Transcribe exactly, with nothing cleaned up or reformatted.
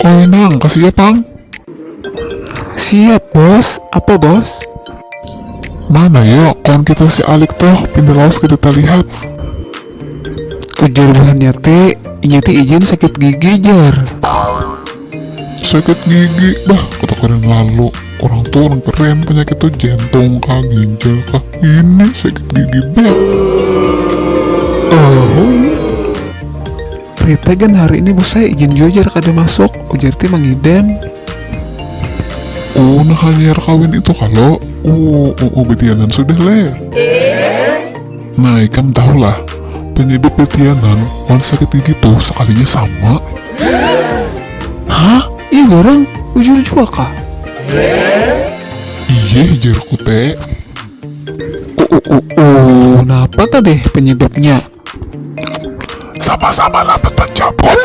Oi nang, kasiap pang. Siap bos, apa bos? Mana yo kawan kita si Alik tuh, pindah lawas kada terlihat. Ujar buhannya ti, inya ti izin sakit gigi jar. Sakit gigi, bah, kata keren lalu. Orang tuh orang keren penyakit tuh jantung kah, ginjal kah. Ini sakit gigi, bah. Oh, Rita gen hari ini bos saya izin jua jar kada masuk, ujar ti mangidam. Oh, nah hanyar kawin itu kalo. Oh, oh, oh, betianan sudah le. Nah, ikam tahulah, penyebab betianan wan sakit gigi tuh sekalinya sama. Hah? Iya garang? Bujur jua kah? Iya, jarku te. Oh, oh, oh, oh, napa tadi penyebabnya? Sama-sama lah petan cabut.